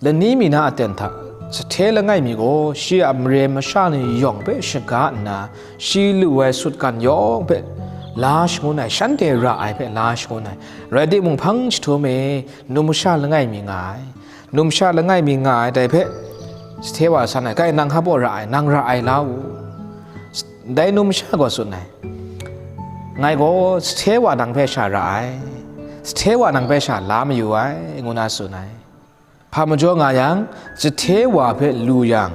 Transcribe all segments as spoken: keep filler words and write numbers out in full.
Lani mi na aten hta, sahte langai mi gaw shi a mare masha ni yawng hpe shaga nna, shi lu ai sutgan yawng hpe la shangun ai, shanhte ra ai hpe la shangun ai. Rai timung, hpang jahtum e, numsha langai mi nga ai. Numsha langai mi nga ai, dai hpe sahte wa san ai, "Kai, nang hpa baw ra ai, nang ra ai la u. Dai numsha gaw tsun ai, 'Ngai gaw sahte wa nang hpe sha ra ai, sahte wa nang hpe sha la mayu ai,' ngu na tsun ai. Hpa majaw nga yang, sahte wa hpe lu yang,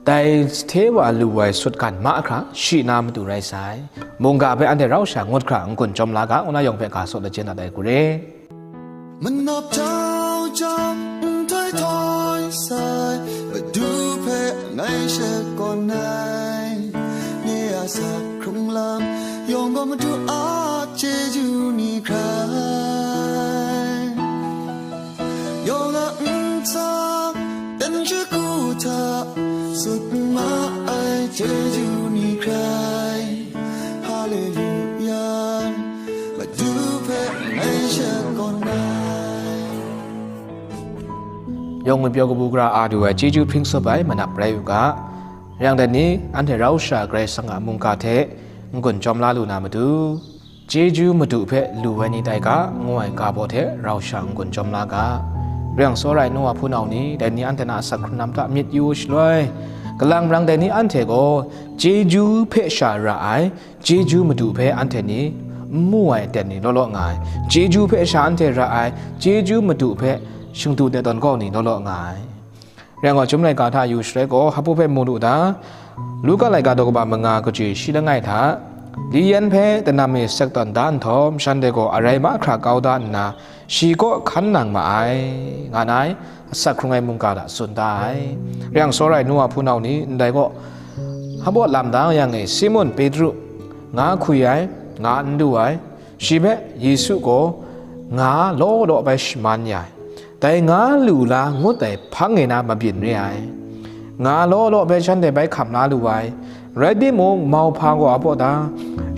dai sahte wa lu ai sutgan mahkra shi na matu rai sai. Mungga hpe anhte rau sha ngut hkra n-gun chyawm la ga, ngu na yawng hpe ga saw lajin dat ai hku re. Manap jau jau, nhtoi htoi sai, Madu hpe ngai shakawn ai. Nye a sa hkrung lam yawng gaw Madu a chyeju ni hkrai. Yawng a ntsa, dan shagu hta, sut ma ai chyeju ni hkrai. Haleluya, Madu hpe ngai shakawn ai. Yawng ngwi pyaw kabu gara a du ai chyeju hpring tsup ai manap rai u ga. Rai yang dai ni, anhte rau sha Karai Kasang a mungga hte n-gun chyawm la lu na matu, chyeju Madu hpe lu ai ni tai ga, ngu ai ga baw hte rau sha n-gun chyawm la ga. Rai yang, tsawra ai nu wa hpunau ni, dai ni anhte na asak hkrun lam hta myit yu shaloi, kalang marang dai ni anhte gaw chyeju hpe sha ra ai, chyeju Madu hpe anhte ni n mu ai aten ni law law nga ai, chyeju hpe sha anhte ra ai, chyeju Madu hpe shingdu de tawn kau ni law law nga ai. Rai nga, Chyum laika hta yu shaloi gaw, hpa baw hpe mu lu da, Luka laika daw kaba manga kaji shi langai hta, Li Yan hpe danam e sek tawn da nhtawm, shanhte gaw arai mahkra kau da nna, shi kaw hkan nang ma ai, nga na ai, asak hkrung ai mungga hta tsun da ai. Rai yang, tsawra ai nu wa hpunau ni ndai gaw, hpa baw lam da yang e, Simun Petru, nga hkwi ai, nga n lu ai, shi hpe Yesu gaw nga law law bai shaman ya ai. Dai nga lu la ngut ai hpang e na mabyin re ai. Nga law law bai shanhte bai hkam la lu ai. Rai timung, mauhpa gaw a baw da,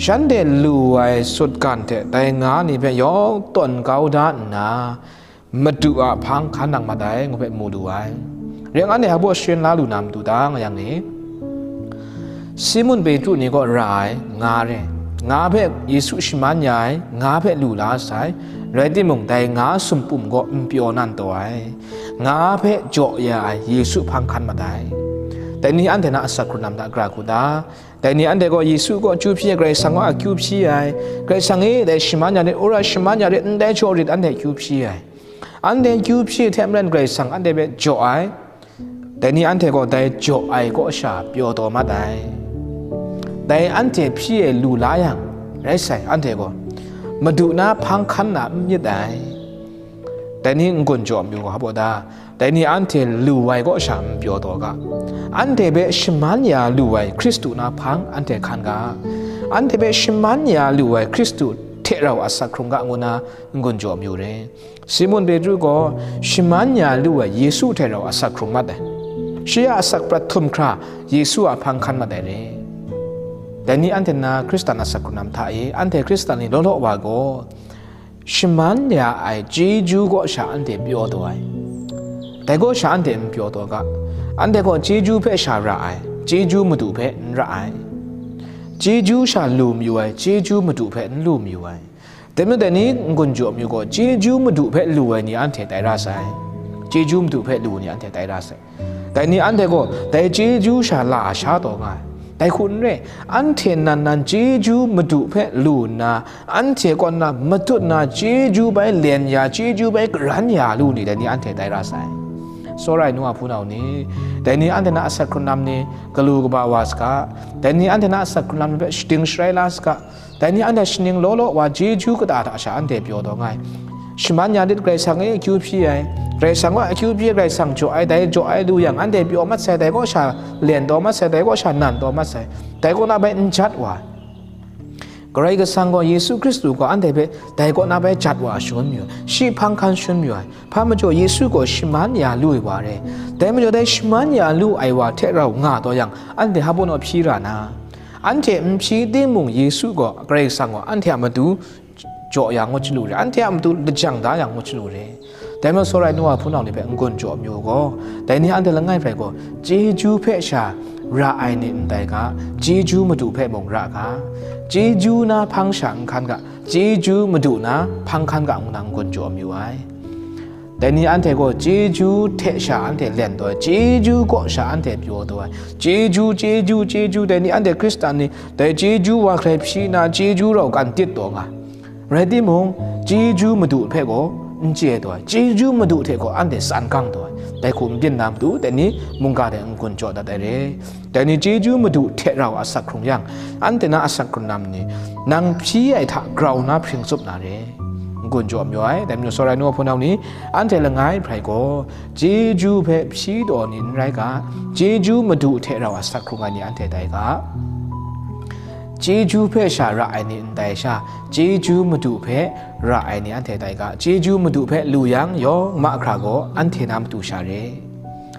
shanhte lu ai sutgan hte dai nga ni hpe yawng tawn kau da nna, Madu a hpang hkan nang mat ai, ngu hpe mu lu ai. Rai yang, anhte hpa baw sharin la lu na matu ta, nga yang ni, Simun Petru ni gaw ra ai, nga re. Nga hpe Yesu shaman ya ai, nga hpe lu la sai, rai timung, dai nga sumpum gaw n pyaw nan taw ai, nga hpe jaw ya ai Yesu hpang hkan mat ai. Dai ni anhte na asak hkrun lam hta gara hku ta? Dai ni anhte gaw Yesu kaw akyu hpyi ai, Karai Kasang kaw akyu hpyi ai, Karai Kasang e, dai shaman ya rit, wora shaman ya rit, ndai jaw rit, anhte akyu hpyi ai. Anhte akyu hpyi hte maren Karai Kasang anhte hpe jaw ai, dai ni anhte gaw dai jaw ai kaw sha pyaw taw mat ai. Dai anhte hpyi e lu la yang, rai sai, anhte gaw Madu na hpang hkan na n myit ai. Dai ni n-gun jaw mayu ga, hpa baw da, dai ni anhte lu ai kaw sha n pyaw taw ga. Anhte hpe shaman ya lu ai Hkristu na hpang anhte hkan ga. Anhte hpe shaman ya lu ai Hkristu hte rau asak hkrung ga, ngu na n-gun jaw mayu re. Simun Petru gaw shaman ya lu ai Yesu hte rau asak hkrung mat ai. Shi a asak prat htum hkra Yesu a hpang hkan mat ai re. Dai ni anhte na Hkristan asak hkrun lam hta e, anhte Hkristan ni law law wa gaw, shaman ya ai chyeju kaw sha anhte pyaw taw ai. Dai kaw sha anhte n pyaw taw ga. Anhte gaw chyeju hpe sha ra ai, chyeju Madu hpe n ra ai. Chyeju sha lu mayu ai, chyeju Madu hpe n lu mayu ai. Dai majaw dai ni n-gun jaw mayu gaw, chyeju Madu hpe lu ai ni anhte tai ra sai. Chyeju Madu hpe lu ni anhte tai ra sai. Dai ni anhte gaw dai chyeju sha la sha taw nga ai. Dai hku n re, anhte nan nan chyeju Madu hpe lu nna, anhte kaw na matut na chyeju bai len ya, chyeju bai karan ya lu ni, dai ni anhte tai ra sai. Tsawra ai nu a hpunau ni, dai ni anhte na asak hkrun lam ni galu kaba wa saga, dai ni anhte na asak hkrun lam ni hpe shading sharai la saga, dai ni anhte shaning law law wa chyeju kata hta sha anhte pyaw taw nga ai. Shaman ya lit, Karai Kasang e akyu hpyi ai, Karai Kasang wa akyu hpyi ai, Karai Kasang jaw ai, dai jaw ai lu yang anhte pyaw mat sai, dai kaw sha len taw mat sai, dai kaw sha nan taw mat sai, dai kaw na bai n jat wa ai. Karai Kasang gaw Yesu Hkristu gaw anhte hpe dai kaw na bai jat wa ai shangun mayu ai, shi hpang hkan shangun mayu ai. Hpa majaw Yesu gaw shaman ya lu ai wa re. Dai majaw dai shaman ya lu ai wa hte rau nga taw yang, anhte hpa baw naw hpyi ra na? Anhte n hpyi timung, Yesu gaw, Karai Kasang gaw anhte a matu jaw ya ngut chyalu re, anhte a matu lajang da ya ngut chyalu re. Dai majaw, tsawra ai nu wa hpunau ni hpe n-gun jaw mayu gaw, dai ni anhte langai hpe gaw, chyeju hpe sha ra ai ni ndai ga, chyeju Madu hpe mung ra ga, chyeju na hpang sha n hkan ga, chyeju Madu na hpang hkan ga ngu na n-gun jaw mayu ai. Dai ni anhte gaw chyeju hte sha anhte len taw ai, chyeju kaw sha anhte pyaw taw ai, chyeju, chyeju, chyeju, dai ni anhte Hkristan ni dai chyeju wa hkrai hpyi na, chyeju rau kan dit taw nga. Rai timung, chyeju Madu hpe gaw n chye taw ai, chyeju Madu hte gaw anhte tsan gang taw ai, dai hku n byin na matu, dai ni mungga hte n-gun jaw dat ai re. Dai ni chyeju Madu hte rau asak hkrung yang, anhte na asak hkrung lam ni, nang hpyi ai hta grau na hpring tsup na re. N-gun jaw mayu ai, dai majaw, tsawra ai nu wa hpunau ni, anhte langai hpe gaw, chyeju hpe hpyi taw ni n rai ga, chyeju Madu hte rau asak hkrung ai ni anhte tai ga. Chyeju hpe sha ra ai ni ndai sha, chyeju Madu hpe ra ai ni anhte tai ga, chyeju Madu hpe lu yang yawng mahkra gaw anhte na matu sha re.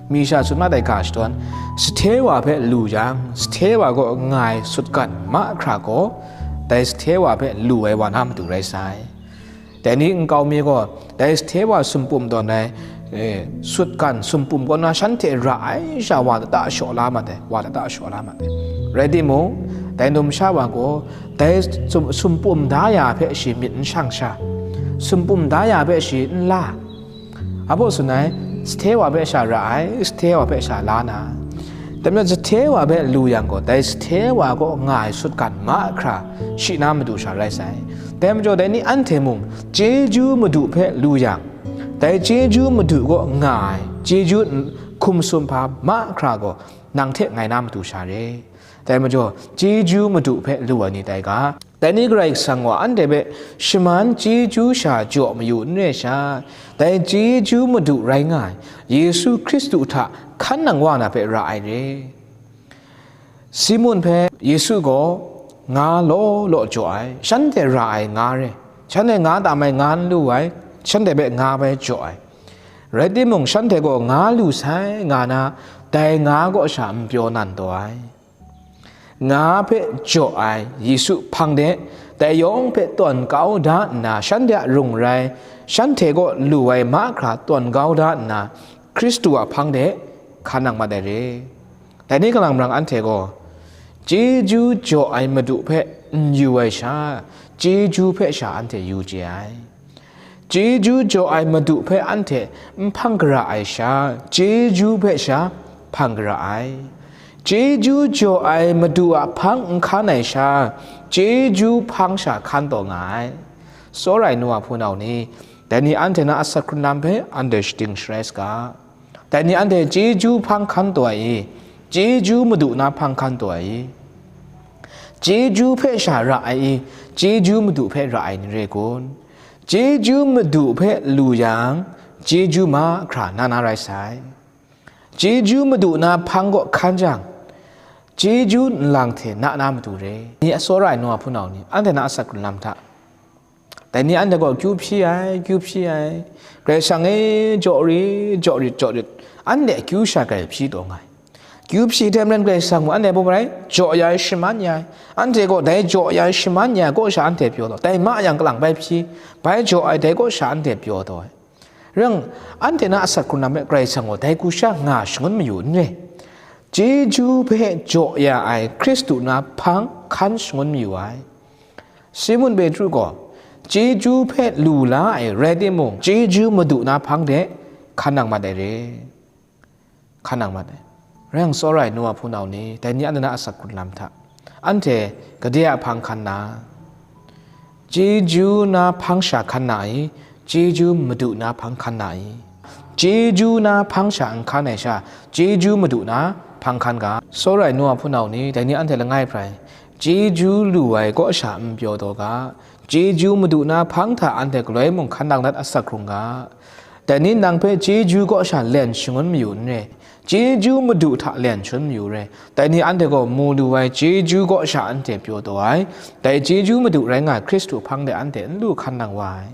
Mi sha tsun mat ai ga shadawn, sahthe wa hpe lu yang, sahthe wa kaw nga ai sutgan mahkra gaw, dai sahthe wa hpe lu ai wa na matu rai sai. Dai ni nkau mi gaw, dai sahthe wa sumpum tawn ai, e, sutgan sumpum kaw na shanhte ra ai sha wa lata shaw la mat ai, wa lata shaw la mat ai. Rai timung, dai numsha wa gaw, dai sum-, sumpum da ya hpe shi myit n shang sha, sumpum da ya hpe shi n la. Apo tsun ai, sahthe wa hpe sha ra ai, sahthe wa hpe sha la na. Dai majaw, sahthe wa hpe lu yang gaw, dai sahthe wa kaw nga ai sutgan mahkra shi na matu sha rai sai. Dai majaw, dai ni anhte mung chyeju Madu hpe lu yang, dai chyeju Madu kaw nga ai chyeju n-, hkum sumhpa mahkra gaw nang hte ngai na matu sha re. Dai majaw, chyeju Madu hpe lu ai ni tai ga. Dai ni Karai Kasang gaw anhte hpe shaman chyeju sha jaw mayu n re sha, dai chyeju Madu rai nga ai Yesu Hkristu hta hkan nang wa na hpe ra ai re. Simun hpe Yesu gaw nga law law jaw ai, shanhte ra ai nga re, shanhte nga tam ai nga n lu ai, shanhte hpe nga bai jaw ai. Rai timung, shanhte gaw nga lu sai nga na, dai nga kaw sha n pyaw nan taw ai. Nga hpe jaw ai Yesu hpang de, dai yawng hpe tawn kau da nna, shanhte a rung rai, shanhte kaw lu ai mahkra tawn kau da nna, Hkristu a hpang de hkan nang mat ai re. Dai ni kalang marang anhte gaw, chyeju jaw ai Madu hpe n yu ai sha, chyeju hpe sha anhte yu chye ai. Chyeju jaw ai Madu hpe anhte n hpang gara ai sha, chyeju hpe sha hpang gara ai. Chyeju jaw ai Madu a hpang n hkan ai sha, chyeju hpang sha hkan taw nga ai. Tsawra ai nu wa hpunau ni, dai ni anhte na asak hkrun lam hpe anhte shading sharai saga. Dai ni anhte chyeju hpang hkan taw ai i? Chyeju Madu na hpang hkan taw ai i? Chyeju hpe sha ra ai i? Chyeju Madu hpe ra ai ni re kun? Chyeju Madu hpe lu yang, chyeju mahkra na na rai sai. Chyeju Madu na hpang kaw hkan jang, chyeju nlang hte na na matu re. Ni a tsawra ai nu wa hpunau ni, anhte na asak hkrun lam hta, dai ni anhte gaw kyu hpyi ai, kyu hpyi ai, Karai Kasang e, jaw rit, jaw rit, jaw rit, anhte akyu sha grai hpyi taw nga ai. Kyu hpyi hte maren Karai Kasang mung anhte pawp rai, jaw ya ai, shaman ya ai. Anhte gaw dai jaw ya ai, shaman ya ai kaw sha anhte pyaw taw, dai ma yang kalang bai hpyi, bai jaw ai dai kaw sha anhte pyaw taw ai. Rai yang, anhte na asak hkrun lam hpe Karai Kasang gaw dai hku sha nga shangun mayu n re. Chyeju hpe jaw ya ai Hkristu na hpang hkan shangun mayu ai. Simun Petru gaw, chyeju hpe lu la ai rai timung, chyeju Madu na hpang de hkan nang mat ai re. Hkan nang mat ai. Rai yang, tsawra ai nu wa hpunau ni, dai ni anhte na asak hkrun lam hta, anhte gade a hpang hkan na, chyeju na hpang sha hkan na i? Chyeju Madu na hpang hkan na i? Chyeju na hpang sha n hkan ai sha, chyeju Madu na hpang hkan ga. Tsawra ai nu wa hpunau ni, dai ni anhte langai hpe rai, chyeju lu ai kaw sha n pyaw taw ga, chyeju Madu na hpang hta anhte galoi mung hkan nang dat asak hkrung ga. Dai ni nang hpe chyeju kaw sha len shangun mayu n re, chyeju Madu hta len shangun mayu re. Dai ni anhte gaw mu lu ai chyeju kaw sha anhte pyaw taw ai. Dai chyeju Madu rai nga ai Hkristu hpang de anhte n lu hkan nang wa ai.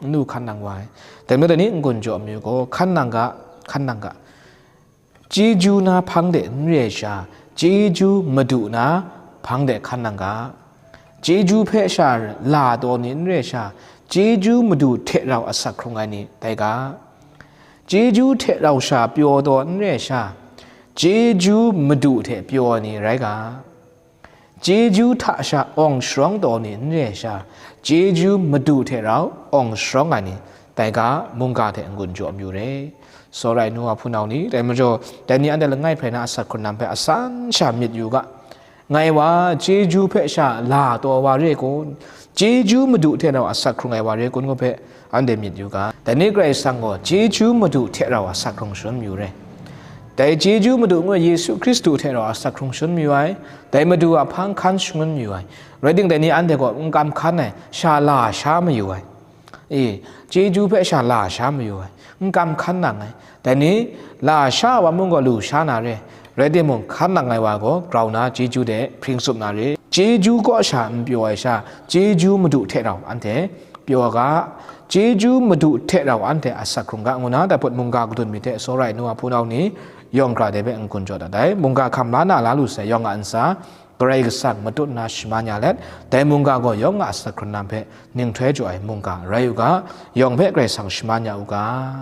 N lu hkan nang wa ai. Dai majaw dai ni n-gun jaw mayu gaw, hkan nang ga, hkan nang ga. Chyeju na hpang de n re ai sha, chyeju Madu na hpang de hkan nang ga. Chyeju hpe sha la taw ni n re ai sha, Chyeju madu hte rau asak hkrung ai ni tai ga. Chyeju hte rau sha pyaw taw n re ai sha, chyeju madu hte pyaw ai ni rai ga. Chyeju hta sha awng sharawng taw ni n re ai sha, chyeju madu hte rau awng sharawng ai ni tai ga, mungga hte n-gun jaw mayu re. Tsawra ai nu wa hpunau ni, dai majaw, dai ni anhte langai hprai na asak hkrung lam hpe asan sha myit yu ga. Ngai wa, chyeju hpe sha la taw wa re kun? Chyeju madu hte rau asak hkrung ai wa re kun ngu hpe, anhte myit yu ga. Dai ni Karai Kasang gaw chyeju madu hte rau asak hkrung shangun mayu re. Dai chyeju madu ngu Yesu Hkristu hte rau asak hkrung shangun mayu ai. Dai madu a hpang hkan shangun mayu ai. Rai timung, dai ni anhte gaw n kam hkan ai, sha la sha mayu ai. E, chyeju hpe sha la sha mayu ai, n kam hkan nang ai. Dai ni, la sha wa mung gaw lu sha na re, rai timung, hkan nang ai wa gaw grau na chyeju de hpring tsup na re. Chyeju kaw sha n pyaw ai sha, chyeju madu hte rau anhte pyaw ga, chyeju madu hte rau anhte asak hkrung ga, ngu na dai put mungga kadun myit hte tsawra ai nu wa hpunau ni yawng hkra de hpe n-gun jaw dat ai. Mungga hkam la na la lu sai, yawng a ntsa, Karai Kasang matut nna shaman ya let, dai mungga gaw yawng a asak hkrung lam hpe ninghtoi jaw ai mungga rai u ga, yawng hpe Karai Kasang shaman ya u ga.